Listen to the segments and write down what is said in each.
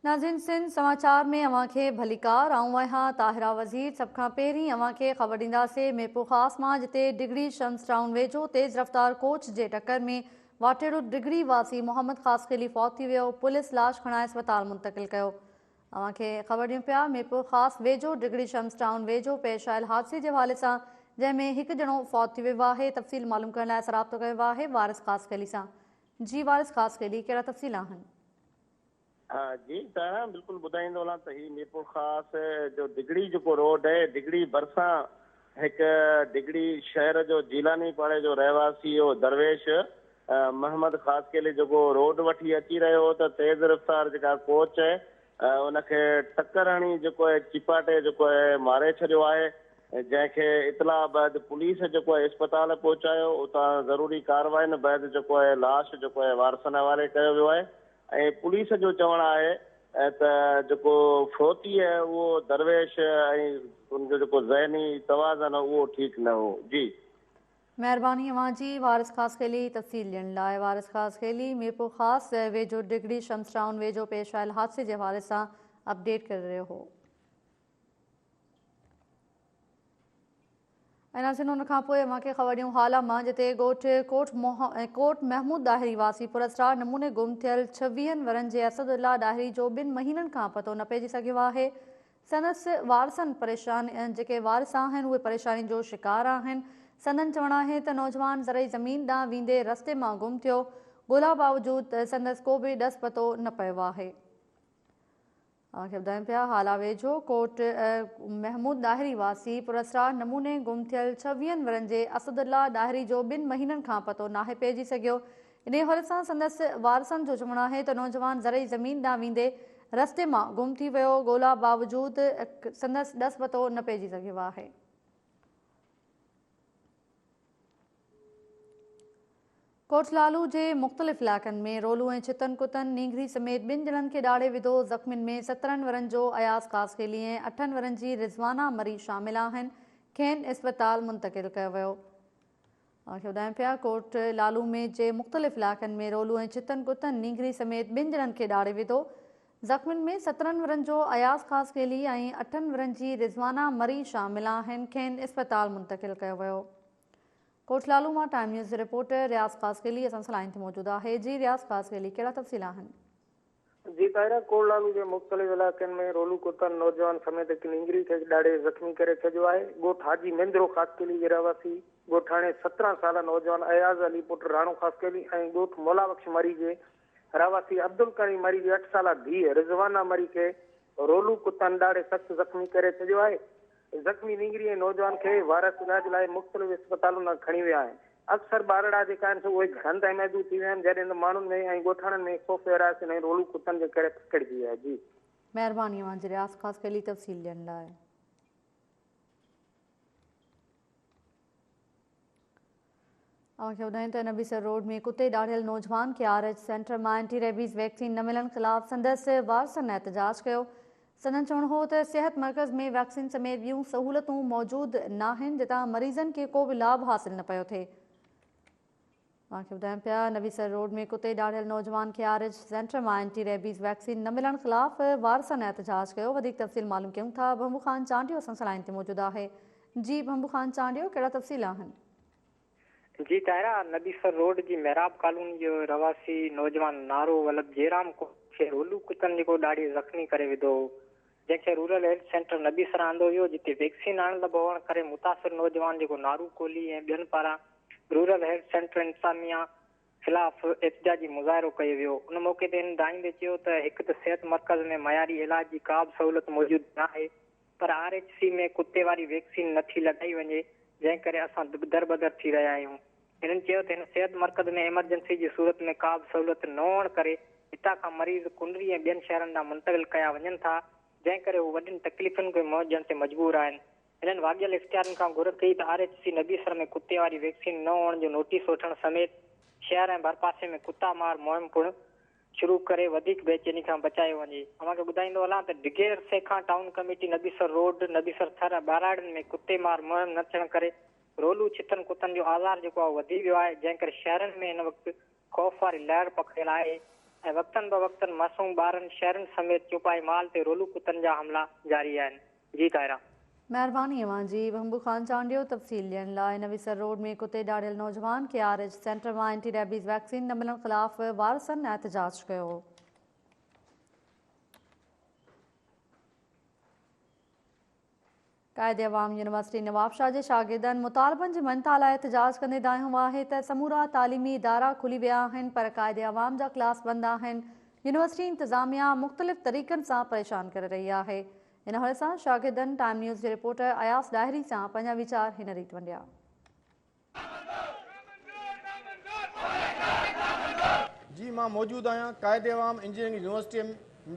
ناظرين سنڌ سماچار ۾ اوهان کي ڀليڪار، آئون آهيان طاهره وزير. سڀ کان پهرين اوهان کي خبر ڏينداسين ميرپورخاص مان، جتي ڊگهڙي شمس ٽائون ويجهو تيز رفتار ڪوچ جي ٽڪر ۾ واٽهڙو ڊگهڙي واسي محمد خاصخيلي فوت ٿي ويو، پوليس لاش کڻائي اسپتال منتقل ڪيو. اوهان کي خبر ڏيون پيا ميرپورخاص ويجهو ڊگهڙي شمس ٽائون ويجهو پيش آيل حادثي جي حوالي سان، جنهن ۾ هڪ ڄڻو فوت ٿي ويو آهي. تفصيل معلوم ڪرڻ لاء اسان رابطو ڪيو آهي وارث خاصخيلي سان. جي وارث خاصخيلي، ڪهڙا تفصيل آهن؟ ها جي سائڻا بلڪل ٻڌائيندو هلان ته هي ميرپورخاص جو ڊگهڙي جيڪو روڊ اهي ڊگهڙي ڀرسان هڪ ڊگهڙي شهر جو جيلاني پاڙي جو رهواسي هو درويش محمد خاصخيلي جيڪو روڊ وٺي اچي رهيو هو ته تيز رفتار جيڪا ڪوچ ان کي ٽڪر هڻي جيڪو اهي چيپاٽي جيڪو اهي ماري ڇڏيو آهي جنهن کي اطلاع بعد پوليس جيڪو اهي اسپتال پهچايو اتان ضروري ڪارروائين بعد جيڪو اهي لاش جيڪو اهي وارثن حوالي ڪيو ويو آهي ۽ پوليس جو چوڻ آهي ته جيڪو فوتي آهي اهو درويش ۽ ان جو جيڪو ذهني توازن هو اهو ٺيڪ نه هو. جي. مهرباني اوهان جي وارث خاصخيلي تفصيل ڏيڻ لاء. وارث خاصخيلي ميرپورخاص ويجهو ڊگهڙي شمس ٽائون ويجهو پيش آيل حادثي جي حوالي سان اپڊيٽ ڪري رهيو هو. ۽ ناظرين ان کان پوء اوهان کي خبر ڏيون هالا مان جتي ڳوٺ ڪوٽ ڪوٽ محمود ڏاهري واسي پراسرار نموني گم ٿيل ڇويهن ورهن جي اسد الله ڏاهري جو ٻن مهينن کان پتو نه پئجي سگهيو آهي. سندس وارثن پريشان جيڪي وارث آهن اهي پريشاني جو شڪار آهن. سندن چوڻ آهي ته نوجوان زرعي زمين ڏانهن ويندي رستي مان گم ٿيو، ڳولا باوجود سندس ڪو به ڏس پتو نه پيو آهي. اوهان کي ٻڌايون پيا هالا ويجهو ڪوٽ محمود ڏاهري واسي پراسرار نموني گم ٿيل ڇويهن ورهين جي اسد الله ڏاهري جو ٻن مهينن کان پتو ناهي پئجي سگهيو. انهي حوالي سان سندس وارثن جو چوڻ آهي ته نوجوان زرعي زمين ڏانهن ويندي رستي مان گم ٿي ويو، ڳولا باوجود سندس ڏس پتو نه پئجي سگهيو آهي. ڪوٽ لالو جي مختلف علائقن ۾ رولو ۽ ڇتن ڪتن نينگري سميت ٻن ڄڻن کي ڏاڙهي وڌو، زخمين ۾ 17 ورهين جو اياز خاصخيلي ۽ اٺن ورهين جي رضوانه مري شامل آهن، کين اسپتال منتقل ڪيو ويو. اوهان کي ٻڌايون پيا ڪوٽ لالو ۾ جي مختلف علائقن ۾ رولو ۽ ڇتن ڪتن نينگري سميت ٻن ڄڻن کي ڏاڙهي وڌو، زخمين ۾ 17 ورهين جو اياز خاصخيلي ۽ اٺن ورهين جي رضوانه مري شامل آهن، کين اسپتال منتقل ڪيو ويو. ڪوٽ لالو مان ٽائيم نيوز جي رپورٽر رياض خاصخيلي اسان سان لائين تي موجود آهي. جي رياض خاصخيلي ڪهڙا تفصيل آهن؟ جي طاهره، ڪوٽ لالو جي مختلف علائقن ۾ رولو ڪتن نوجوان سميت هڪ نينگري کي ڏاڙهي زخمي ڪري ڇڏيو آهي. ڳوٺ حاجي مينڌرو خاصخيلي جي رهواسي ڳوٺاڻي 17 سالا نوجوان اياز علي پٽ راڻو خاصخيلي ۽ ڳوٺ مولابخش مري جي رهواسي عبدالڪريم مري جي اٺ سالا ڌيء رضوانه مري کي رولو ڪتن ڏاڙهي سخت زخمي ڪري ڇڏيو آهي. زخمي نينگري ۽ نوجوان کي وارث علاج لاء مختلف اسپتالن ڏانهن کڻي ويا آهن. اڪثر ٻارڙا جيڪا آهن سو اهي گهرن تائين محدود ٿي ويا آهن جڏهن ته ماڻهن ۾ ۽ ڳوٺاڻن ۾ خوف هراس انهن رولو ڪتن جي ڪري پکڙجي ويو آهي. جي. مهرباني اوهان جي رياض خاصخيلي تفصيل ڏيڻ لاء. اوهان کي ٻڌايون ته نبي سر روڊ ۾ ڪتي ڏاڙهيل نوجوان کي آر ايڇ سينٽر مان اينٽي ريبيز ويڪسين نه ملڻ خلاف سندس وارثن احتجاج ڪيو. سندن چوڻ هو ته صحت مرڪز ۾ ويڪسين سميت ٻيون سهولتون موجود ناهن جتان مريضن کي ڪو به لاڀ حاصل نه پيو ٿئي. اوهان کي ٻڌايون پيا نبي سر روڊ ۾ ڪتي ڏاڙهيل نوجوان کي آر ايڇ سينٽر مان اينٽي ريبيز ويڪسين نه ملڻ خلاف وارثن احتجاج ڪيو. وڌيڪ تفصيل معلوم ڪيون ٿا ڀنڀو خان چانڊيو اسان سان لائين تي موجود آهي. جي ڀنڀو خان چانڊيو ڪهڙا تفصيل آهن؟ جي طاهره، نبي سر روڊ جي محراب ڪالوني جو رهواسي نوجوان نارو ولد جيرام کي رولو ڪتن جيڪو ڏاڙهي زخمي ڪري وڌو هو، جنهن کي رورل هيلٿ سينٽر نبي سر آندو ويو، جتي ويڪسين اڻلڀ هئڻ ڪري متاثر نوجوان جيڪو نارو ڪولهي ۽ ٻين پاران رورل هيلٿ سينٽر انتظاميا خلاف احتجاجي مظاهرو ڪيو ويو، ان موقعي تي هن دانهيندي چيو ته هڪ ته صحت مرڪز ۾ معياري علاج جي ڪا به سهولت موجود ناهي، پر آر ايڇ سي ۾ ڪتي واري ويڪسين نه ٿي لڳائي وڃي جنهن ڪري اسان دربدر ٿي رهيا آهيون. هنن چيو ته هن صحت مرڪز ۾ ايمرجنسي جي صورت ۾ ڪا به سهولت نه هئڻ ڪري هتان کان مريض ڪنري ۽ ٻين شهرن ڏانهن منتقل ڪيا وڃن ٿا جنهن ڪري هو وڏين تڪليفن کي منهن ڏيڻ تي مجبور آهن. هنن واڳيل اختيارين کان گهر ڪئي ته آر ايڇ سي نبيسر ۾ ڪتي واري ويڪسين نه هئڻ جو نوٽيس وٺڻ سميت شهر ۽ ڀرپاسي ۾ ڪتا مار مهم پڻ شروع ڪري وڌيڪ بيچيني کان بچايو وڃي. اوهان کي ٻڌائيندو هلان ته ڊگهي عرصي کان town committee Nabisar road, Nabisar Thar ۽ ٻهراڙين ۾ ڪتي مار مهم نه ٿيڻ ڪري رولو ڇتن ڪتن جو آزار جيڪو آهي اهو وڌي ويو آهي جنهن ڪري شهرن ۾ هن وقت خوف واري لهر پکڙيل آهي ۽ وقتن بوقتن معصوم ٻارن، شهرين سميت چوپائي مال تي رولو ڪتن جا حملا جاري آهن. جي طاهره. مهرباني اوهان جي ڀنڀو خان چانڊيو تفصيل ڏيڻ لاء. نبي سر روڊ ۾ ڪتي ڏاڙهيل نوجوان کي آر ايڇ سينٽر مان اينٽي ريبيز ويڪسين نه ملڻ خلاف وارثن احتجاج ڪيو. قائد عوام يونيورسٽي نوابشاهه جي شاگردن مطالبن جي مڃتا لاء احتجاج ڪندي دانهيو آهي ته سمورا تعليمي ادارا کلي ويا آهن پر قائد عوام جا ڪلاس بند آهن، يونيورسٽي انتظاميا مختلف طريقن سان پريشان ڪري رهي آهي. ان حوالي سان شاگردن ٽائيم نيوز جي رپورٽر اياز ڏاهري سان پنهنجا ويچار هن ريت ونڊيا. جي مان موجود آهيان قائد عوام انجنيئرنگ يونيورسٽي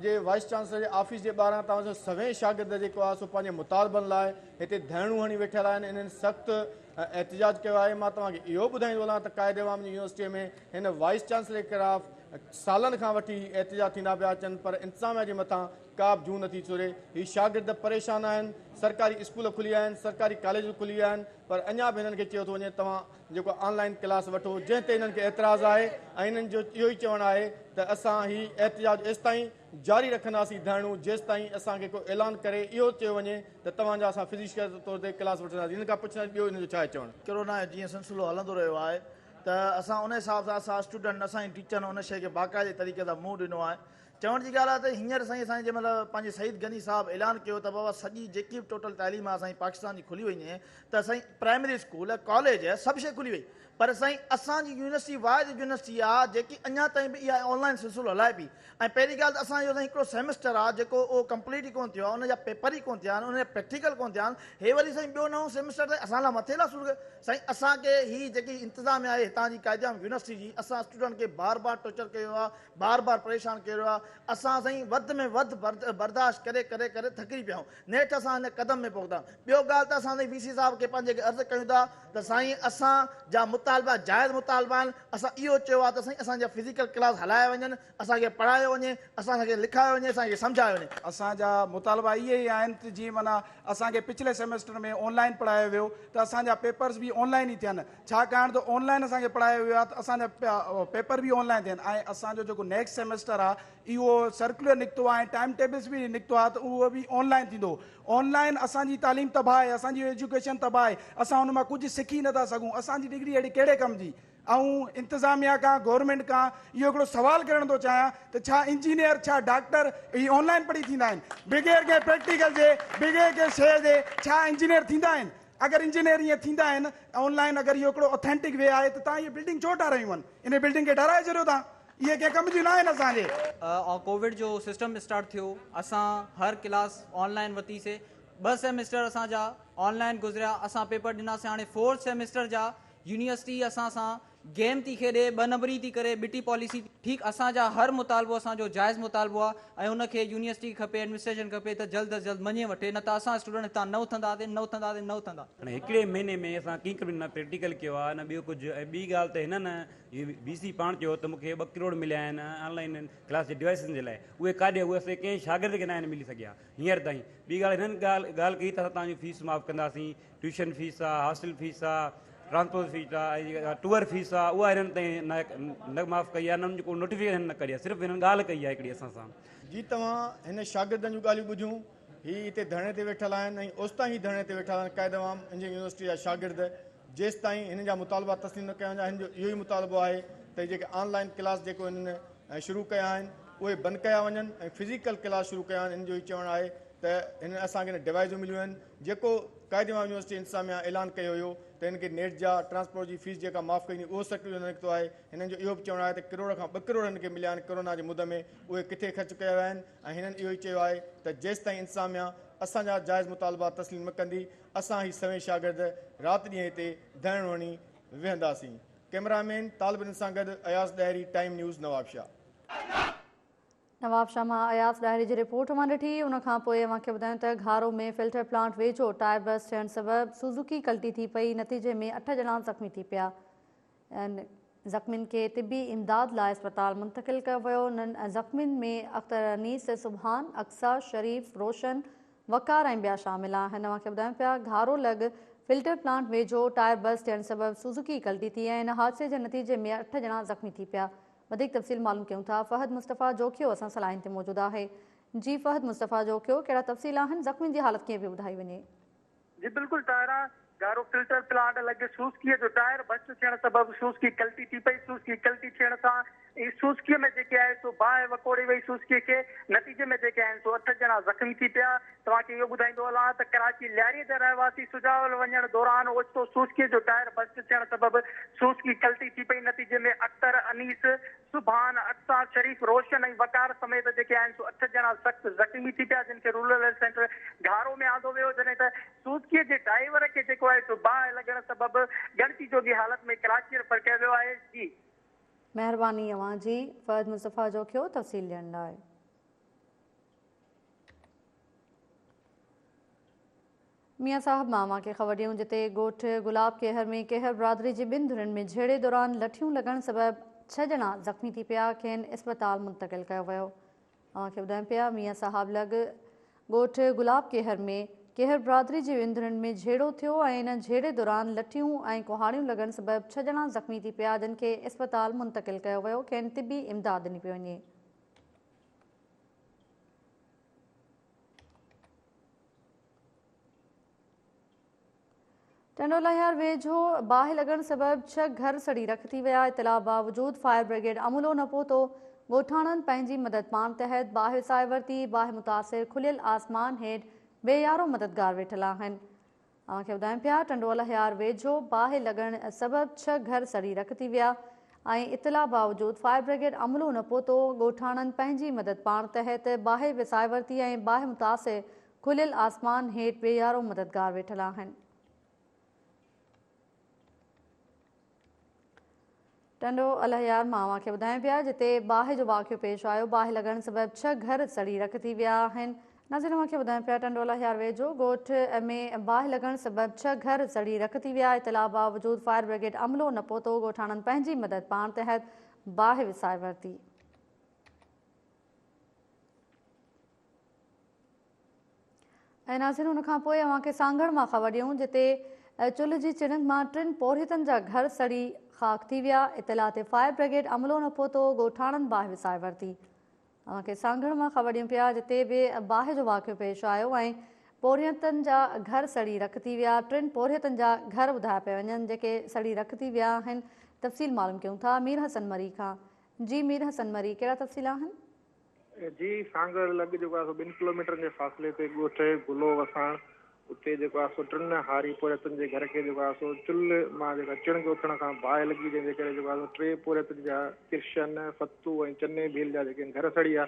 جي وائيس چانسلر جي آفيس جي ٻاهران توهان سان سوين شاگرد جيڪو آهي سو پنهنجي مطالبن لاء هتي ڌرڻو هڻي ويٺل آهن انهن سخت احتجاج ڪيو آهي مان توهان کي اهو ٻڌائيندو هلان ته قائد عوام يونيورسٽي ۾ هن وائيس چانسلر جي خلاف سالن کان وٺي احتجاج ٿيندا پيا اچن پر انتظاميا جي مٿان ڪا به جون نٿي چوري هي شاگرد پريشان آهن سرڪاري اسڪول کلي ويا آهن سرڪاري ڪاليج کلي ويا آهن پر اڃا به هنن کي چيو ٿو وڃي توهان جيڪو آن لائن ڪلاس وٺو جنهن تي هنن کي اعتراض آهي ۽ هنن جو اهو ئي چوڻ آهي ته اسان هي احتجاج ايستائين جاري رکنداسين ڌرڻو جيستائين اسان کي ڪو اعلان ڪري اهو چيو وڃي ته توهان جا اسان فزيڪل طور تي ڪلاس وٺنداسين هنن کان پڇنداسين ٻيو هنن جو ڇا آهي چوڻ. ڪرونا جو جيئن سلسلو هلندو رهيو آهي ته اسان ان حساب سان اسان اسٽوڊنٽ اسان جي ٽيچرن ان شيء کي باقاعدي طريقي سان منهن ڏنو آهي چوڻ جي ڳالهه آهي ته هينئر سائين اسان جي جنهن مهل پنهنجي سعيد غني صاحب اعلان ڪيو ته بابا سڄي جيڪي به ٽوٽل تعليم آهي اسان جي پاڪستان جي کلي وئي ته سائين پرائمري اسڪول ڪاليج سڀ شيء کلي وئي پر سائين اسان جي يونيورسٽي واحد يونيورسٽي آهي جيڪي اڃا تائين به اها آن لائن سلسلو هلائي پئي ۽ پهرين ڳالهه ته اسان جو سائين هڪڙو سيمسٽر آهي جيڪو اهو ڪمپليٽ ئي ڪونه ٿيو آهي ان جا پيپر ئي ڪونه ٿيا آهن ان جا پريڪٽيڪل ڪونه ٿيا آهن هي وري سائين ٻيو نئون سيمسٽر سائين اسان لاء مٿي لاء سور سائين اسان کي هي جيڪي انتظاميا آهي هتان جي قائد اعظم يونيورسٽي جي اسان اسٽوڊنٽ کي بار بار ٽارچر ڪيو آهي بار بار پريشان ڪيو رهيو آهي، اسان سائين وڌ ۾ وڌ برداشت ڪري ڪري ڪري ٿڪجي پيا آهيون، نيٺ اسان هن قدم ۾ پهتا آهيون. ٻيو ڳالهه ته اسان سائين وي سي صاحب کي پنهنجي کي عرض ڪيون ٿا ته سائين اسان جا مطالبا جائز مطالبا آهن، اسان اهو چيو آهي ته سائين اسان جا فزيڪل ڪلاس هلايا وڃن، اسان کي پڙهايو وڃي، اسان کي لکايو وڃي، اسان کي سمجهايو وڃي. اسان جا مطالبا اهي ئي آهن ته جيئن معنيٰ اسان کي پڇلي سيمسٽر ۾ آن لائين پڙهايو ويو ته اسان جا پيپرز به آن لائين ئي ٿين، ڇاڪاڻ ته آن لائين اسان کي پڙهايو ويو آهي ته اسان جا پيپر به آن لائين ٿين ۽ اسان جو جيڪو نيڪسٽ سيمسٽر آهي اهو سرڪولر نڪتو آهي ۽ ٽائيم ٽيبلز به نڪتو آهي ته اهو به آن لائين ٿيندو. آن لائين اسان جي تعليم تباهه آهي، اسان جي ايجوڪيشن تباهه آهي، اسان ان مان ڪجهه سکي نٿا سگهون، اسان جي ڊگري اهڙي ڪهڙي ڪم جي؟ آئون انتظاميا کان گورنمينٽ کان اهو هڪڙو سوال ڪرڻ ٿو چاهيان ته ڇا انجنيئر ڇا ڊاڪٽر اهي آن لائين پڙهي ٿيندا آهن؟ بغير ڪنهن پريڪٽيڪل جي بغير ڪنهن شيء جي ڇا انجنيئر ٿيندا آهن؟ اگر انجنيئر ائين ٿيندا آهن آن لائين اگر اهو هڪڙو اوٿينٽڪ وي آهي ته تان اهي بلڊنگ ڇو ٺارايون آهن انهي بلڊنگ کي ٺاراهي ڇڏيو تان اهي ڪنهن ڪم جون نه آهن اسان جي. ڪووڊ جو سسٽم اسٽارٽ ٿيو اسان هر ڪلاس آن لائين ورتي سي ٻه سيمسٽر اسان جا آن لائين گذريا اسان پيپر ڏنا سي هاڻي فورٿ سيمسٽر جا يونيورسٽي اسان سان گيم ٿي کيڏي ٻه نمبري ٿي ڪري ٻٽي پاليسي ٺيڪ اسان جا هر مطالبو اسان جو جائز مطالبو آ ۽ ان کي يونيورسٽي کي کپي ايڊمنسٽريشن کپي ته جلد از جلد مڃي وٺي نه ته اسان اسٽوڊنٽ هتان نه اٿنداسين نه اٿنداسين نه اٿندا. هاڻي هڪڙي مهيني ۾ اسان ڪنهن به نه پريڪٽيڪل ڪيو آ نه ٻيو ڪجهه ۽ ٻي ڳالهه ته هنن وي سي پاڻ چيو ته مونکي ٻه ڪروڙ مليا آهن آن لائين ڪلاس جي ڊوائسز جي لاء اهي ڪاڏي اهي اسان ڪنهن شاگرد کي ناهن ملي سگهيا هينئر تائين ٻي ڳالهه هنن ڳالهه ڳالهه ڪئي ته اسان توهان جي فيس معاف ڪنداسين ٽيوشن فيس آ هاسٽل فيس آ ٽرانسپورٽ فيس آ ۽ جيڪا ٽوئر فيس آ اها هنن تائين نه نه معاف ڪئي آ نه انهن جو ڪو نوٽيفڪيشن نه ڪڍي آ صرف هنن ڳالهه ڪئي آ هڪڙي اسان سان. جي توهان هن شاگردن جون ڳالهيون ٻڌيون هي هتي ڌرڻي تي ويٺل آهن ۽ اوستائين هي ڌرڻي تي ويٺل آهن قائد عوام انجنيئرنگ يونيورسٽي جا شاگرد جيستائين هنن جا مطالبا تسليم نه ڪيا وڃن هنن جو اهو ئي مطالبو آهي ته جيڪي آن لائين ڪلاس جيڪو هنن شروع ڪيا آهن اهي بند ڪيا وڃن ۽ فزيڪل ڪلاس شروع ڪيا وڃن هنن جو هي چوڻ آهي ته هنن اسان کي نه ڊوائيزون مليون آهن جيڪو قائد عوام يونيورسٽي انتظاميا اعلان ڪيو هيو ته هن کي نيٽ جا ٽرانسپورٽ جي فيس جيڪا معاف ڪئي ويندي اهو سرڪيولر نه نڪتو آهي هنن جو اهو به چوڻ آهي ته ڪروڙ کان ٻه ڪروڙ هنن کي مليا آهن ڪورونا جي مد ۾ اهي ڪٿي خرچ ڪيا ويا آهن ۽ هنن اهو ئي چيو آهي ته جيستائين انتظاميا اسان جا جائز مطالبا تسليم نه ڪندي اسان هي سوين شاگرد رات ڏينهن هتي ڌرڻو هڻي ويهنداسين ڪئميرا مين طالب علم سان گڏ اياز ڏاهري ٽائيم نيوز نوابشاهه. نوابشاهه مان اياز ڏاهري جي رپورٽ اوهان ڏٺي ان کان پوء اوهان کي ٻڌايون ته گهارو ۾ فلٽر پلانٽ ويجهو ٽائر برسٽ ٿيڻ سبب سوزوڪي ڪلٽي ٿي پئي نتيجي ۾ اٺ ڄڻا زخمي ٿي پيا زخمين کي طبي امداد لاء اسپتال منتقل ڪيو ويو انهن زخمين ۾ اختر انيس سبحان اقصيٰ شريف روشن وقار ۽ ٻيا شامل آهن اوهان کي ٻڌايون پيا گهارو لڳ فلٽر پلانٽ ويجهو ٽائر برسٽ ٿيڻ سبب سوزوڪي ڪلٽي ٿي ۽ ان حادثي جي نتيجي ۾ اٺ ڄڻا زخمي ٿي پيا. وڌيڪ تفصيل معلوم ڪيون ٿا فهد مصطفيٰ جوکيو اسان سان لائين تي موجود آهي جي فهد مصطفيٰ جوکيو ڪهڙا تفصيل آهن زخمين جي حالت ڪيئن پئي ٻڌائي وڃي. جي بلڪل طاهره، گهارو فلٽر پلانٽ لڳ سوسڪيء جو ٽائر برسٽ ٿيڻ سبب سوسڪي ڪلٽي ٿي پئي، سوسڪي ڪلٽي ٿيڻ سان ئي سوسڪيء ۾ جيڪي آهي سو باهه وڪوڙي وئي سوسڪيء کي، نتيجي ۾ جيڪي آهن سو اٺ ڄڻا زخمي ٿي پيا، توهان کي اهو ٻڌائيندو هلان ته ڪراچي لياريء جا رهواسي سجاول وڃڻ دوران اوچتو سوسڪيء جو ٽائر برسٽ ٿيڻ سبب سوسڪي ڪلٽي ٿي پئي، نتيجي ۾ اختر، انيس، سبحان، اقصيٰ، شريف، روشن ۽ وقار سميت جيڪي آهن سو اٺ ڄڻا سخت زخمي ٿي پيا جن کي رورل هيلٿ سينٽر گهارو ۾ آندو ويو جڏهن ته سوزڪي جي ڊرائيور کي جيڪو آهي سو باهه لڳڻ سبب ڳڻتي جوڳي حالت ۾ ڪراچي ريفر ڪيو ويو آهي جي. مهرباني اوهان جي فهد مصطفيٰ جوکيو تفصيل ڏيڻ لاء. ميان صاحب مان اوهان کي خبر ڏيون جتي ڳوٺ گلاب ڪيهر ۾ ڪيهر برادري جي ٻن ڌرين ۾ جهيڙي دوران لٺيون لڳڻ سبب ڇهه ڄڻا زخمي ٿي پيا کين اسپتال منتقل ڪيو ويو اوهان کي ٻڌايون پيا ميان صاحب لڳ ڳوٺ گلاب ڪيهر ۾ ڪيهر برادري جي ٻن ڌرين ۾ جهيڙو ٿيو ۽ ان جهيڙي دوران لٺيون ۽ ڪهاڙيون لڳڻ سبب ڇهه ڄڻا زخمي ٿي پيا جن کي اسپتال منتقل ڪيو ويو کين طبي امداد ڏني پئي وڃي. ٽنڊوالهيار ويجهو باهه لڳڻ سبب ڇهه گهر سڙي رک ٿي ويا، اطلاع باوجود فائر برگيڊ عملو نه پهتو، ڳوٺاڻن پنهنجي مدد پاڻ تحت باهه وسائي ورتي، باهه متاثر کليل آسمان هيٺ بي يارو مددگار ويٺل آهن. اوهان کي ٻڌايون پيا ٽنڊو الهيار ويجهو باهه لڳڻ سبب ڇهه گهر سڙي رک ٿي ويا ۽ اطلاع باوجود فائر برگيڊ عملو نه پهتو، ڳوٺاڻن پنهنجي مدد پاڻ تحت باهه وسائي ورتي ۽ باهه متاثر کليل آسمان هيٺ بي يارو مددگار ويٺل آهن. ٽنڊو الهيار مان اوهان کي ٻڌايون پيا جتي باهه جو واقعو پيش آيو باهه لڳڻ سبب ڇهه گهر سڙي رک ٿي ويا آهن ناظرين اوهان کي ٻڌايون پيا ٽنڊو الهيار ويجهو ڳوٺ ۾ باهه لڳڻ سبب ڇهه گهر سڙي رک ٿي ويا اطلاع باوجود فائر برگيڊ عملو نه پهتو ڳوٺاڻن پنهنجي مدد پاڻ تحت باهه وسائي ورتي. ۽ ناظرين ان کان پوء اوهان کي سانگهڙ مان خبر ڏيون جتي چلهه جي چڻنگ مان ٽن پورهيتن جا گهر سڙي خاڪ ٿي ويا اطلاع تي فائر برگيڊ عملو نه پهتو ڳوٺاڻن باهه وسائي ورتي اوهان کي سانگهڙ مان خبر ڏيون پيا جتي به باهه جو واقعو پيش آيو ۽ پورهيتن جا گهر سڙي رک ٿي ويا ٽن پورهيتن جا گهر ٻڌايا پيا وڃن جيڪي سڙي رک ٿي ويا آهن تفصيل معلوم ڪيون ٿا مير حسن مري کان جي مير حسن مري ڪهڙا تفصيل آهن. جي سانگهڙ لڳ جيڪو آهي سو ٻن ڪلوميٽرن جي فاصلي تي ڳوٺ گلو وساڻ اتي جيڪو آهي سو ٽن هاري پورهيتن جي گهر کي جيڪو آهي سو چلهه مان جيڪا چڻگ اٿڻ کان باهه لڳي جنهن جي ڪري جيڪو آهي سو ٽي پورهيتن جا ڪرشن، فتو ۽ چني ڀيل جا جيڪي گهر سڙي ويا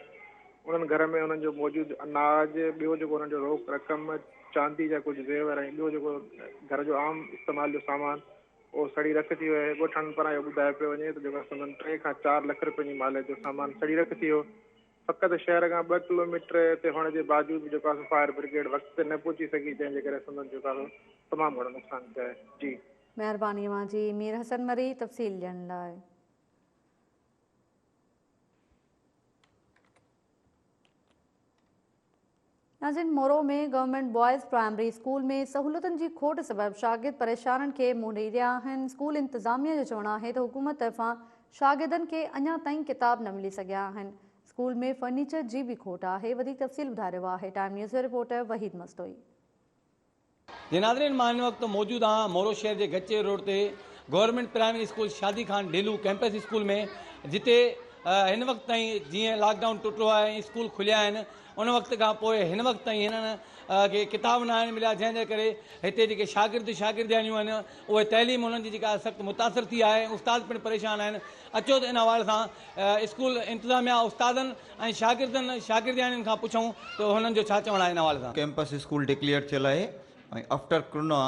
انهن گهر ۾ انهن جو موجود اناج ٻيو جيڪو انهن جو روڪ رقم چاندي جا ڪجهه زيور ۽ ٻيو جيڪو گهر جو عام استعمال جو سامان اهو سڙي رک ٿي ويو آهي. ڳوٺاڻن پاران اهو ٻڌايو پيو وڃي ته جيڪو سندن ٽي کان چار لک رپين جي ماليت جو سامان سڙي رک ٿي ويو. فقط شهر کان ٻه ڪلوميٽر تي هئڻ جي باوجود به جيڪو آهي سو فائر برگيڊ وقت تي نه پهچي سگهي جنهن جي ڪري سندن جيڪو آهي سو تمام گهڻو نقصان ٿيو آهي. جي. مهرباني اوهان جي مير حسن مري تفصيل ڏيڻ لاء. ناظرين Moro ۾ government boys primary school ۾ سهولتن جي کوٽ سبب شاگرد پريشانين کي منهن ڏئي رهيا آهن اسڪول انتظاميا جو چوڻ آهي ته حڪومت طرفان شاگردن کي اڃا تائين ڪتاب نه ملي سگهيا آهن اسڪول ۾ فرنيچر جي به کوٽ آهي وڌيڪ تفصيل ٻڌائي رهيو آهي ٽائيم نيوز جو رپورٽر وحيد مستوئي. جي ناظرين مان هن وقت موجود آهيان مورو شهر جي گچي روڊ تي government primary school Shadi Khan Dhelo campus school ۾ جتي هن وقت تائين جيئن لاڪ ڊائون ٽٽو آهي ۽ اسڪول کليا آهن ان وقت کان پوء هن وقت تائين هنن کي ڪتاب نه آهن مليا جنهن جي ڪري هتي جيڪي شاگرد شاگردياڻيون آهن اهي تعليم انهن جي جيڪا سخت متاثر ٿي آهي ۽ استاد پڻ پريشان آهن اچو ته ان حوالي سان اسڪول انتظاميا استادن ۽ شاگردن شاگردياڻين کان پڇون ته هنن جو ڇا چوڻ آهي ان حوالي سان. ڪيمپس اسڪول ڊڪليئر ٿيل آهي ۽ آفٽر ڪرونا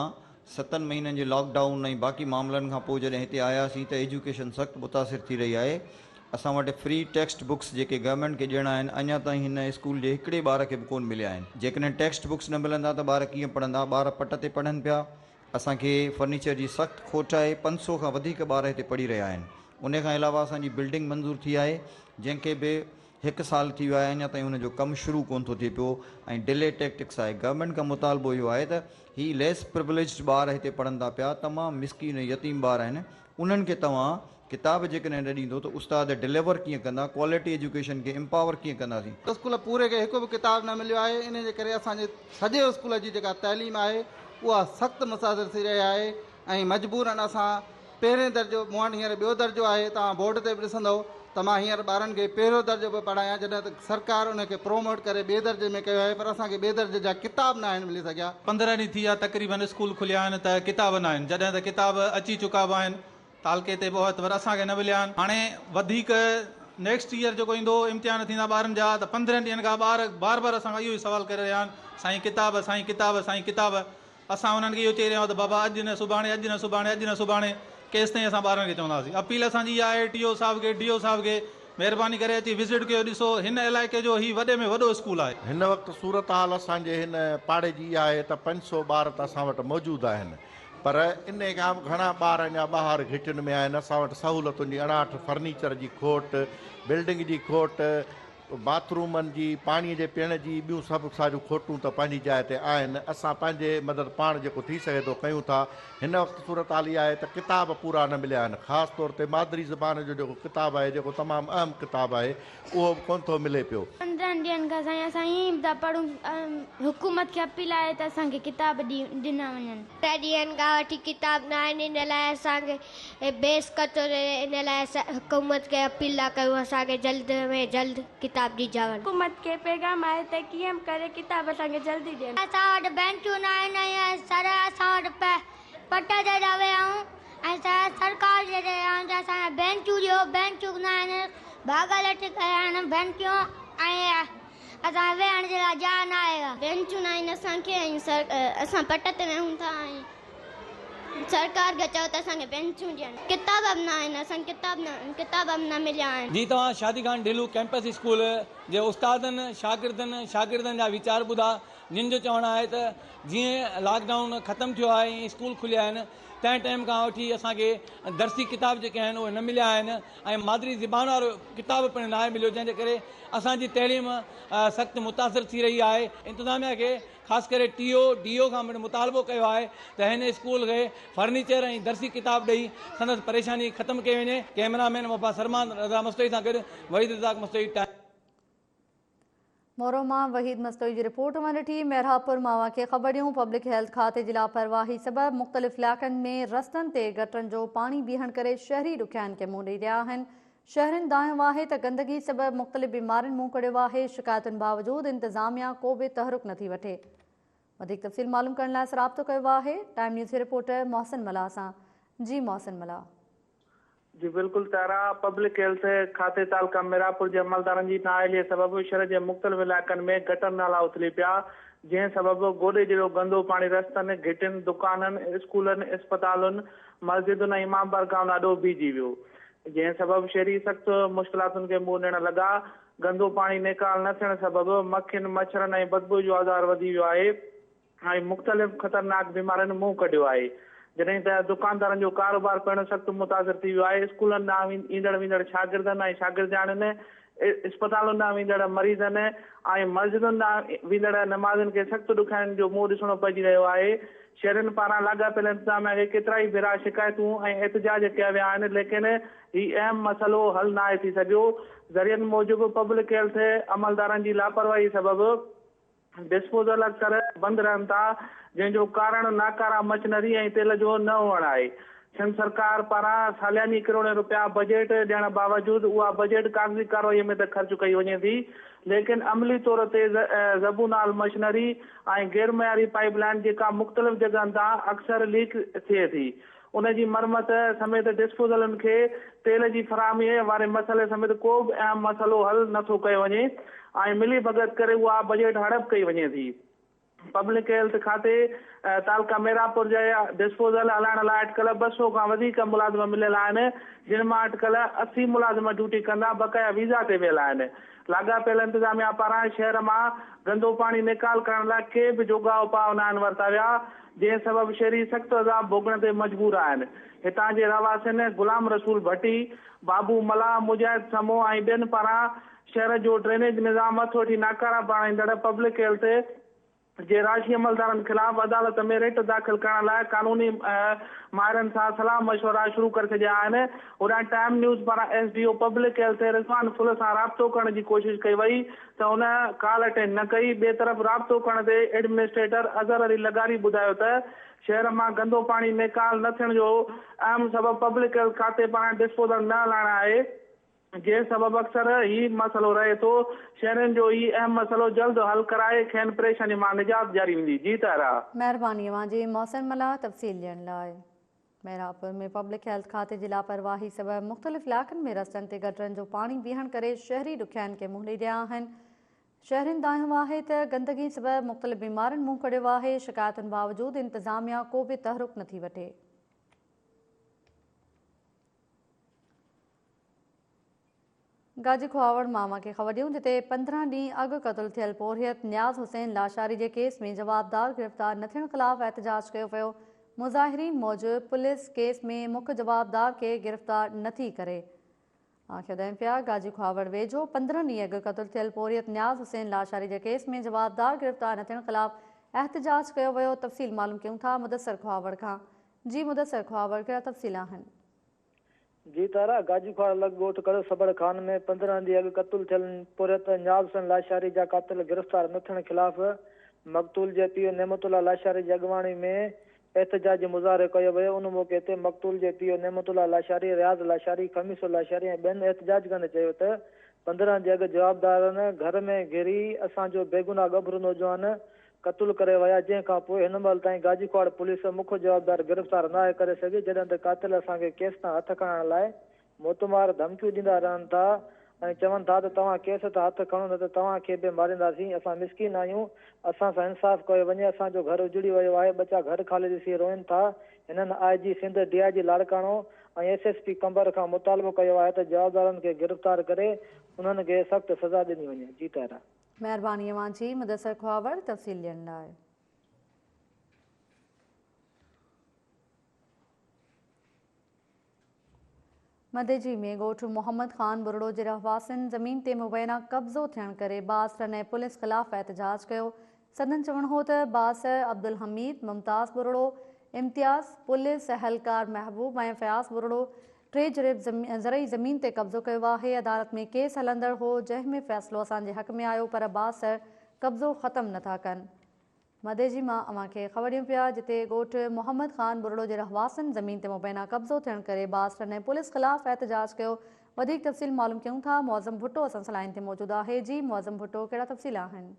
ستن مهينن جي لاڪ ڊائون ۽ باقي معاملن کان پوء جڏهن هتي آياسين ته ايجوڪيشن سخت متاثر ٿي رهي آهي اسان وٽ فري ٽيڪسٽ بڪس جيڪي گورنمينٽ کي ڏيڻا آهن اڃا تائين هن اسڪول جي هڪڙي ٻار کي به ڪون مليا آهن جيڪڏهن ٽيڪسٽ بڪس نه ملندا ته ٻار ڪيئن پڙهندا ٻار پٽ تي پڙهن پيا اسان کي فرنيچر جي سخت کوٽ آهي، 500 کان وڌيڪ ٻار هتي پڙهي رهيا آهن، ان کان علاوه اسان جي بلڊنگ منظور ٿي آهي، جنهن کي به هڪ سال ٿي ويو آهي اڃا تائين ان جو ڪم شروع ڪونه ٿو ٿئي پيو ۽ ڊلي ٽيڪٽڪس آهي، گورنمينٽ کان مطالبو اهو آهي ته هي ليس پروليجڊ ٻار هتي پڙهن ٿا پيا، تمام مسڪين ۽ يتيم ٻار آهن، انهن کي توهان ڪتاب جيڪڏهن نه ڏيندو ته استاد ڊليور ڪيئن ڪندا، ڪوالٽي ايجوڪيشن کي امپاور ڪيئن ڪنداسين. اسڪول پوري کي هڪ به ڪتاب نه مليو آهي انهي جي ڪري اسان جي سڄي اسڪول جي جيڪا تعليم آهي اها سخت متاثر ٿي رهي آهي ۽ مجبورن اسان پهرين درجو مون وٽ هينئر ٻيو درجو آهي توهان بورڊ تي به ڏسندؤ ته مان هينئر ٻارن کي پهريون درجو پيو پڙهايان جڏهن ته سرڪار ان کي پروموٽ ڪري ٻئي درجي ۾ ڪيو آهي پر اسان کي ٻئي درجي جا ڪتاب نه آهن ملي سگهيا. 15 ڏينهن ٿي ويا تقريبن اسڪول کليا آهن ته ڪتاب نه آهن جڏهن ته ڪتاب اچي چڪا به آهن تعلقي تي به پر اسان کي نه مليا آهن هاڻي وڌيڪ نيڪسٽ ايئر جيڪو ايندو امتحان ٿيندا ٻارن جا ته 15 ڏينهن کان ٻار بار بار اسان کان اهو ئي سوال ڪري رهيا آهن سائين ڪتاب سائين ڪتاب سائين ڪتاب اسان انهن کي اهو چئي رهيا آهيون ته بابا اڄ نه سڀاڻي اڄ نه سڀاڻي اڄ نه سڀاڻي ڪيستائين اسان ٻارن کي چونداسين اپيل اسان جي اها آهي ٽي او صاحب کي ڊي او صاحب کي مهرباني ڪري اچي وزٽ ڪيو ڏسو هن علائقي جو هي وڏي ۾ وڏو اسڪول آهي. هن وقت صورتحال اسان جي هن پاڙي جي اها آهي ته 500 ٻار ته اسان وٽ موجود آهن پر انهي کان به گهڻا ٻار اڃا ٻاهر گهٽين ۾ آهن، اسان وٽ سهولتن جي اڻاٺ، فرنيچر جي کوٽ، بلڊنگ جي کوٽ، باٿ رومن جي، پاڻي جي پيئڻ جي، ٻيون سڀ ساريون کوٽون ته پنهنجي جاء تي آهن، اسان پنهنجي مدد پاڻ جيڪو ٿي سگهي ٿو ڪيون ٿا، هن وقت صورتحال اها آهي ته ڪتاب پورا نه مليا آهن، خاص طور تي مادري زبان جو جيڪو ڪتاب آهي جيڪو تمام اهم ڪتاب آهي اهو به ڪونه ٿو ملي پيو. 15 ڏينهن کان سائين اسان ائين ئي پيا پڙهون حڪومت کي اپيل آهي ته اسان کي ڪتاب ڏنا وڃن. 15 ڏينهن کان وٺي ڪتاب نه آهن ان لاء اسان کي بيس ڪتو ٿو ٿئي ان لاء اسان حڪومت کي اپيل ٿا ڪيون اسان کي جلد ۾ جلد ڪتاب ڏجا وڃن. حڪومت کي پيغام آهي ته ڪيئن به ڪري ڪتاب اسان کي جلدي ڏين. اسان وٽ بينچون نه آهن ۽ سر اسان وٽ پٽ تي ٿا ويهون ۽ سرڪار جي تي آهيون ته اسان کي بينچون ڏيو بينچون نه آهن ڀاڳل هيٺ ڪيا آهن بينچون ۽ اسان کي ويهڻ جي لاء جاء نه آهي. بينچون نه آهن اسان کي ۽ اسان پٽ تي ويهون ٿا ۽ سرڪار کي چئو ته اسان کي بينچون ڏين ڪتاب به نه آهن اسان کي ڪتاب نه ڪتاب به نه مليا آهن. جي توهان شادي خان ڍيلو ڪيمپس اسڪول جي استادن شاگردن شاگردن جا ويچار ٻڌا جن جو چوڻ آهي ته جيئن لاڪ ڊائون ختم ٿيو آهي ۽ اسڪول کليا آهن تنهن ٽائيم کان وٺي اسان کي درسي ڪتاب جيڪي آهن اهي نه مليا آهن ۽ مادري زبان وارو ڪتاب پڻ ناهي مليو جنهن جي ڪري اسان جي تعليم سخت متاثر ٿي رهي آهي انتظاميا کي خاص ڪري ٽي او ڊي او کان پڻ مطالبو ڪيو آهي ته هن اسڪول کي فرنيچر ۽ درسي ڪتاب ڏئي سندس پريشاني ختم ڪئي وڃي ڪئميرا مين وفا سرمان رضا مستوئي سان گڏ وحيد رزاق مستوئي ٽائيم. مورو مان وحيد مستوئي جي رپورٽ اوهان ڏٺي، ميرهاپور مان اوهان کي خبر ڏيون پبلڪ هيلٿ کاتي جي لاپرواهي سبب مختلف علائقن ۾ رستن تي گٽرن جو پاڻي بيهڻ ڪري شهري ڏکيائين کي منهن ڏئي رهيا آهن، شهرين دانهيو آهي ته گندگي سبب مختلف بيمارين منهن ڪڍيو آهي، شڪايتن باوجود انتظاميا ڪو به تحرڪ نٿي وٺي. وڌيڪ تفصيل معلوم ڪرڻ لاء رابطو ڪيو آهي ٽائيم نيوز جي رپورٽر محسن ملاح سان جي محسن ملاح. جي بلڪل تارا، پبلڪ هيلٿ کاتي تعلقه ميرانپور جي عملدارن جي نااهلي سبب شھر جي مختلف علائقن ۾ گٽر نالا اٿلي پيا، جنهن سبب گوڏي جيڏو گندو پاڻي رستن، گهٽين، دڪانن، اسڪولن، اسپتالن، مسجدن ۽ امام بارگاهن آڏو بيهجي ويو، جنهن سبب شھري سخت مشڪلاتن کي منهن ڏيڻ لڳا، گندو پاڻي نيڪال نه ٿيڻ سبب مکين، مڇرن ۽ بدبوء جو آزار وڌي ويو آهي. ۽ مختلف خطرناڪ بيمارين منهن ڪڍيو آهي جڏهن ته دڪاندارن جو ڪاروبار پڻ سخت متاثر ٿي ويو آهي اسڪولن ڏانهن ايندڙ ويندڙ شاگردن ۽ شاگردياڻين اسپتالن ڏانهن ويندڙ مريضن ۽ مسجدن ڏانهن ويندڙ نمازين کي سخت ڏکيائين جو منهن ڏسڻو پئجي رهيو آهي شهرين پاران لاڳاپيل انتظاميا کي ڪيترائي ڀيرا شڪايتون ۽ احتجاج ڪيا ويا آهن ليڪن هي اهم مسئلو حل ناهي ٿي سگهيو ذريعن موجب پبلڪ هيلٿ عملدارن جي لاپرواهي سبب ڊسپوزل اڪثر بند رهن ٿا، جنهن جو ڪارڻ ناڪاره مشنري ۽ تيل جو نه هئڻ آهي. سنڌ سرڪار پاران سالياني ڪروڙين رپيا بجيٽ ڏيڻ باوجود اها بجيٽ ڪاغذي ڪارروائي ۾ ته خرچ ڪئي وڃي ٿي، ليڪن عملي طور تي زبون حال مشنري ۽ غير معياري پائيپ لائين جيڪا مختلف جڳهن تان اڪثر ليڪ ٿئي ٿي، ان جي مرمت سميت ڊسپوزلن کي تيل جي فراهمي واري مسئلي سميت ڪو به اهم مسئلو حل نه ٿو ڪيو وڃي ۽ ملي ڀڳت ڪري اها بجيٽ هڙپ ڪئي وڃي ٿي. پبلڪ هيلٿ کاتي تعلقه ميرانپور جا ڊسپوزل هلائڻ لاء اٽڪل 200 کان وڌيڪ ملازم مليل آهن جن مان اٽڪل 80 ملازم ڊيوٽي ڪندا بقايا ويزا تي ويل آهن. لاڳاپيل انتظاميا پاران شهر مان گندو پاڻي نيڪال ڪرڻ لاء ڪي به جوڳا اپاء ناهن ورتا ويا، جنهن سبب شهري سخت عذاب ڀوڳڻ تي مجبور آهن. هتان جي رهواسين غلام رسول ڀٽي، بابو ملاح، مجاهد سمو ۽ ٻين پاران شهر جو ڊرينيج نظام هٿ وٺي ناڪارا بڻائيندڙ پبلڪ هيلٿ. جي راشي عملدارن خلاف عدالت ۾ رٽ داخل ڪرڻ لاء قانوني ماهرن سان صلاح مشورا شروع ڪري ڇڏيا آهن. هوڏانهن ٽائيم نيوز پاران S D O public health Rizwan Phul سان رابطو ڪرڻ جي ڪوشش ڪئي وئي ته هن ڪال اٽينڊ نه ڪئي. ٻئي طرف رابطو ڪرڻ تي ايڊمنسٽريٽر اظهر علي لغاري ٻڌايو ته شهر مان گندو پاڻي نيڪال نه ٿيڻ جو اهم سبب پبلڪ هيلٿ کاتي پاران ڊسپوزل نه هلائڻ آهي. جنهن سبب اڪثر هي مسئلو رهي ٿو، شهرين جو هي اهم مسئلو جلد حل ڪرائي کين پريشاني مان نجات ڏياري ويندي. جي طاهره. مهرباني اوهان جي محسن ملاح تفصيل ڏيڻ لاء. محرابپور ۾ پبلڪ هيلٿ کاتي جي لاپرواهي سبب مختلف علائقن ۾ رستن تي گٽرن جو پاڻي بيهڻ ڪري شهري ڏکيائين کي منهن ڏئي رهيا آهن. شهرين دانهيو آهي ته گندگي سبب مختلف بيمارين منهن ڪڍيو آهي، شڪايتن باوجود انتظاميا ڪو به تحرڪ نٿي وٺي. گاجي کهاوڙ مان اوهان کي خبر ڏيون جتي 15 ڏينهن اڳ قتل ٿيل پورهيت نياز حسين لاشاري جي ڪيس ۾ جوابدار گرفتار نه ٿيڻ خلاف احتجاج ڪيو ويو مظاهرين موجب پوليس ڪيس ۾ مک جوابدار کي گرفتار نٿي ڪري اوهان کي ٻڌايون پيا گاجي کهاوڙ ويجهو 15 ڏينهن اڳ قتل ٿيل پورهيت نياز حسين لاشاري جي ڪيس ۾ جوابدار گرفتار نه ٿيڻ خلاف احتجاج ڪيو ويو تفصيل معلوم ڪيون ٿا مدثر کهاوڙ کان جي مدثر کهاوڙ ڪهڙا تفصيل آهن. جي طرح گاجي کهاوڙ لڳ ڳوٺ ڪڙو سبڙ خان ۾ 15 ڏينهن اڳ قتل ٿيل پورهيت نياز حسين لاشاري جا قاتل گرفتار نه ٿيڻ خلاف مقتول جي پيء نعمت الله لاشاري جي اڳواڻي ۾ احتجاجي مظاهرو ڪيو ويو ان موقعي تي مقتول جي پيء نعمت الله لاشاري، رياض لاشاري، خميسو لاشاري ۽ ٻين احتجاج ڪندي چيو ته 15 ڏينهن اڳ جوابدارن گهر ۾ گهري اسان جو بيگناهه ڳڀرو نوجوان قتل ڪري ويا جنهن کان پوء هن مهل تائين گاجي کهاوڙ پوليس مک جوابدار گرفتار ناهي ڪري سگهي جڏهن ته قاتل اسان کي ڪيس تان هٿ کڻائڻ لاء موتمار ڌمڪيون ڏيندا رهن ٿا ۽ چون ٿا ته توهان ڪيس تان هٿ کڻو نه ته توهان کي به مارينداسين اسان مسڪين آهيون اسان سان انصاف ڪيو وڃي اسان جو گهر اجڙي ويو آهي ٻچا گهر خالي ڏسي روئن ٿا هنن I G Sindh D I G Larkana ۽ S S P Qambar کان مطالبو ڪيو آهي ته جوابدارن کي گرفتار ڪري انهن کي سخت سزا ڏني وڃي جي طاهره. مهرباني اوهان جي مدثر کهاوڙ تفصيل ڏيڻ لاء. مديجي ۾ ڳوٺ محمد خان ٻرڙو جي رهواسين زمين تي مبينا قبضو ٿيڻ ڪري بااثرن ۽ پوليس خلاف احتجاج ڪيو. سندن چوڻ هو ته بااثر عبدالحميد، ممتاز ٻرڙو، امتياز، پوليس اهلڪار محبوب ۽ فياض ٻرڙو 3 جريب زرعي زمين تي قبضو ڪيو آهي، عدالت ۾ ڪيس هلندڙ هو جنهن ۾ فيصلو اسان جي حق ۾ آيو پر بااثر قبضو ختم نٿا ڪن. مديجي مان اوهان کي خبر ڏيون پيا جتي ڳوٺ محمد خان ٻرڙو جي رهواسين زمين تي مبينا قبضو ٿيڻ ڪري بااثرن ۽ پوليس خلاف احتجاج ڪيو وڌيڪ تفصيل معلوم ڪيون ٿا معظم ڀٽو اسان سان لائين تي موجود آهي جي معظم ڀٽو ڪهڙا تفصيل آهن.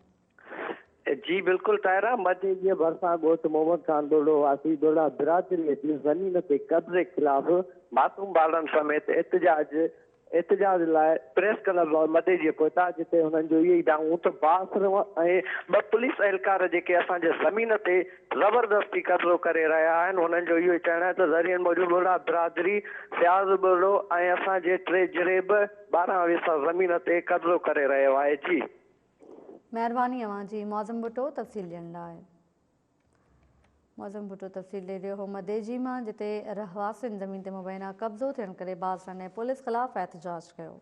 جي بلڪل طاهره، مديجي ڀرسان ڳوٺ محمد خان ٻرڙو واسي ٻرڙا برادري جي زمين تي قبضي خلاف معصوم ٻارڙن سميت احتجاج احتجاج لاء پريس ڪلب مديجي پهتا جتي هنن جو اهو ئي دانهون ته بااثر ۽ ٻه پوليس اهلڪار جيڪي اسان جي زمين تي زبردستي قبضو ڪري رهيا آهن هنن جو اهو ئي چوڻ آهي ته ذريعن موجب ٻرڙا برادري فياض ٻرڙو ۽ اسان جي 3 جريب 12 ويسا زمين تي قبضو ڪري رهيو آهي جي. مهرباني اوهان جي معظم ڀٽو تفصيل ڏيڻ لاء. معظم ڀٽو تفصيل ڏئي رهيو هو مديجي مان جتي رهواسين زمين تي مبينا قبضو ٿيڻ ڪري بااثرن ۽ پوليس خلاف احتجاج ڪيو.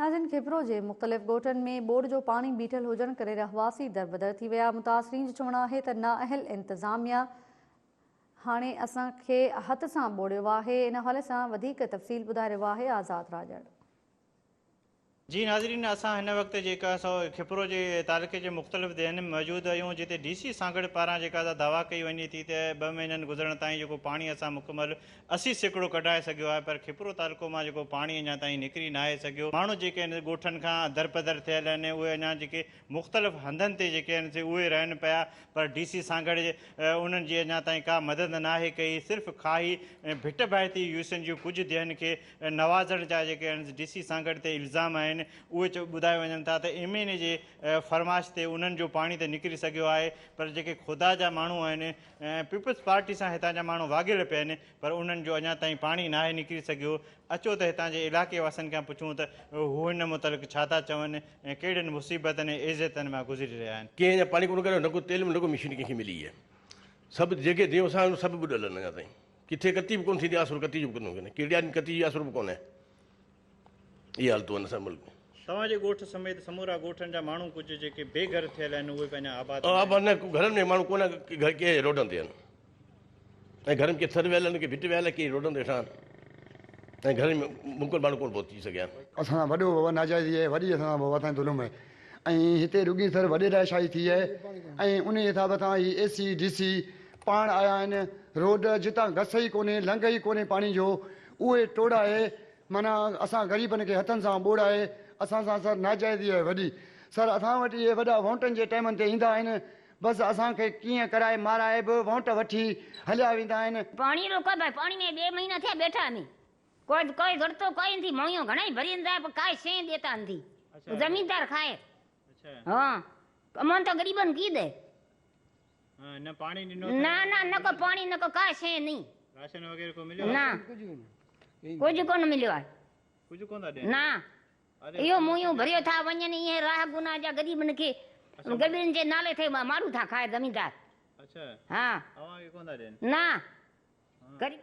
ناظرين کپرو جي مختلف ڳوٺن ۾ ٻوڏ جو پاڻي بيٺل هجڻ ڪري رهواسي دربدر ٿي ويا متاثرين جو چوڻ آهي ته نااهل انتظاميا هاڻي اسان کي هٿ سان ٻوڙيو آهي ان حوالي سان وڌيڪ تفصيل ٻڌائي رهيو آهي آزاد راڄڙ. جي ناظرين اسان هن وقت جيڪا سو کپرو جي تعلقي جي مختلف ديهن ۾ موجود آهيون جتي ڊي سي سانگهڙ پاران جيڪا سا دعويٰ ڪئي وڃي ٿي ته 2 مهينن گذرڻ تائين جيڪو پاڻي اسان مڪمل 80% ڪڍائي سگهيو آهي پر کپرو تعلقو مان جيڪو پاڻي اڃا تائين نڪري ناهي سگهيو ماڻهو جيڪي آهن ڳوٺن کان درپدر ٿيل آهن اهي اڃا جيڪي مختلف هنڌن تي جيڪي آهن سي اهي رهن پيا پر ڊي سي سانگهڙ انهن جي اڃا تائين ڪا مدد ناهي ڪئي صرف کاهي ۽ ڀٽ ڀائتي يوسين جون ڪجهه ديهن کي نوازڻ جا جيڪي آهن ڊي سي سانگهڙ تي الزام آهن اهي ٻڌايا وڃن ٿا ته ايم اين اي جي فرمائش تي انهن جو پاڻي ته نڪري سگهيو آهي پر جيڪي خدا جا ماڻهو آهن ۽ پيپلز پارٽي سان هتان جا ماڻهو واڳيل پيا آهن پر انهن جو اڃا تائين پاڻي ناهي نڪري سگهيو اچو ته هتان جي علائقي واسين کان پڇون ته هو هن متعلق ڇا ٿا چون ۽ ڪهڙين مصيبتن ۽ اذيتن مان گذري رهيا آهن. ڪنهن اڃا پاڻي ڪونه ڪڍيو، نه ڪو تيل نه ڪو مشين ڪنهن کي ملي آهي. سڀ جيڪي ديون اسان آهن سڀ ٻڏل آهن اڃا تائين. ڪٿي ڪتي به ڪونه ٿيندي آسرو ڪتي جو به ڪونه ڪونهي. ڪيڙيان ڪتي جو آسرو به ڪونهي. اهي حالتون آهن اسان جي ملڪ ۾. توهان جي ڳوٺ سميت سمورا ڳوٺن جا ماڻهو ڪجهه جيڪي بي گهر ٿيل آهن اهي به اڃا آباد نه آباد نه گهرن ۾ ماڻهو ڪونه گهر ڪي روڊن تي آهن ۽ گهرن ڪي ٿر ويل آهن ڪي ڀٽ ويل ڪي روڊن تي ويٺا آهن ۽ گهرن ۾ ممڪن ماڻهو ڪونه پهچي سگهيا آهن. اسان سان وڏو بابا ناجائزي آهي وڏي اسان سان بابا سائين ظلم آهي ۽ هتي رڳي سر وڏيرا شاهي ٿي آهي ۽ انهي حساب سان هي اي سي ڊي سي پاڻ آيا آهن روڊ جتان گس ئي ڪونهي لنگهه ئي ڪونهي پاڻي جو اهي ٽوڙائي معنيٰ اسان غريبن کي هٿن سان ٻوڙائي اسان سان سر ناجائزي آهي وڏي سر اسان وٽ اهي وڏا وونٽن جي ٽائيمن تي ايندا آهن بس اسان کي ڪيئن ڪرائي مارائي به وونٽ وٺي هليا ويندا آهن. پاڻي رو ڪو ڀائي پاڻي ۾ ٻي مهينا ٿيا بيٺا امي ڪو ڪوئي ضرورتو ڪوئي نٿي مويون گهڻا ئي ڀريندا پر ڪائي شيء ڏيتا نٿي زميندار کائي ها ڪمان ته غريبن ڪي ڏي نه پاڻي ڏنو نه نه نه ڪو پاڻي نه ڪو ڪا شيء ني راشن وغيره ڪو مليو نه ڪجهه ڪونه مليو آهي ڪجهه ڪونه ٿا ڏين نه اهو مويون ڀريو ٿا وڃن ايئن راهه گناهه جا غريبن کي غريبن جي نالي تي ماڙو ٿا کائي زميندار اڇا ها اوهان کي ڪونه ٿا ڏين نه غريب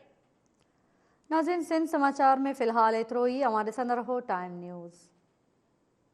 ناظرين سنڌ سماچار ۾ في الحال ايترو ئي اوهان ڏسندا رهو ٽائيم نيوز.